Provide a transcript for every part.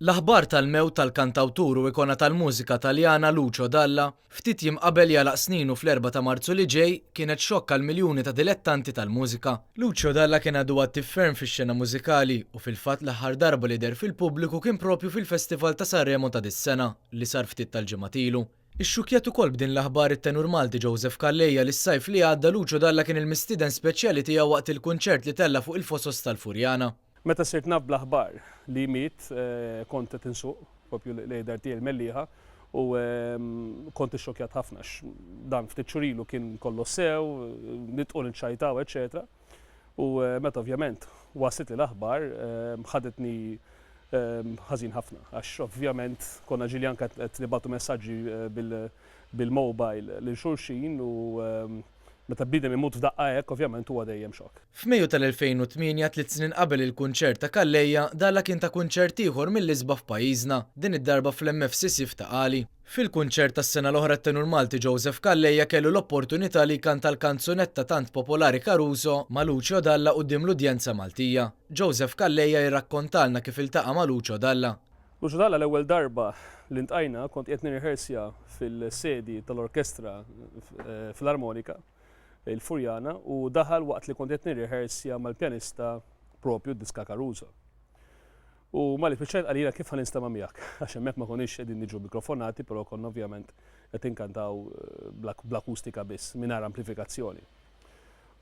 L-aħbar tal-mewt tal-kantawtur u ikona tal-mużika Taljana Lucio Dalla, ftit jiem qabel jagħlaq sninu fl-erbgħa ta' Marzu li ġej, kienet xokk għal miljuni ta' dilettanti tal-mużika. Lucio Dalla kien għadu attiv ferm fix-xena mużikali u fil-fatt l-aħħar darba li deher fil-pubbliku kien propju fil-Festival ta' Sanremo ta' dis-sena li sar ftit tal-ġimgħat ilu. Ixxukkjat ukoll b'din l-aħbar it-tenur Malti Joseph Calleja li s-sajf li għadda Lucio Dalla kien il-mistieden speċjali tiegħu waqt il-kunċert li tella' fuq il-Fosos tal-Furjana. Meta sirt naf bl-aħbar li miet kont qed insuq propju lejn dar tiegħi l-Mellieħa u kont ixxokkjat ħafna għax dan ftit xhur ilu kien kollox sew, nidħqu niċċajtaw eċċetera. U meta ovvjament waslitli l-aħbar ħaditni ħażin ħafna għax ovvjament konna ġieli anke qed nibagħtu messaġġi bil-mobile lil xulxin u Meta bniedem imut f'daqqa hekk, ovvjament huwa dejjem xokk. F'Mejju tal-2008, tliet snin qabel il-kunċert ta' Calleja, Dalla kien ta kunċert ieħor mill-isbaħ f'pajjiżna, din id-darba fl-MFCC f'Ta' Qali. Fil-kunċert tas-sena l-oħra t-tenur Malti Joseph Calleja kellu l-opportunità li jkanta l-kanzunetta tant popolari Caruso ma' Lucio Dalla quddiem l-udjenza Maltija. Joseph Calleja jirrakkontalna kif iltaqa' ma' Lucio Dalla. Lucio Dalla l-ewwel darba li ntqajna kont qiegħed nirriħersja fil-sedi tal-Orkestra Filarmonika, il-Furjana, u daħal waqt li kont qed nirriħersja mal-pjanista propju d-diska Caruso. U malli spiċċajt qal jiena kif ħa ninstema' miegħek għax hemmhekk ma konniex qegħdin niġu mikrofonati però konna ovvjament qed inkantaw bl-akustika biss mingħajr amplifikazzjoni.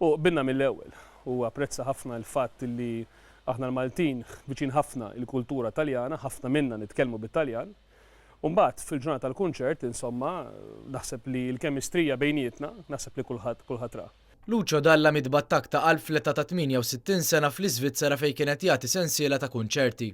U qbilna mill-ewwel. Hu apprezza ħafna l-fatt li aħna l-Maltin viċin ħafna il-kultura Taljana, ħafna minna nitkellmu bit-Taljan. U mbagħad fil-ġurnata tal-kunċert, insomma, naħseb li l-kemistrija bejnietna, naħseb li kulħadd kulħadd ra. Lucio Dalla miet b'attakk ta' qalb fl-età ta' 68 sena fl-Iżvizzera fejn kien qed jagħti sensiela ta' kunċerti.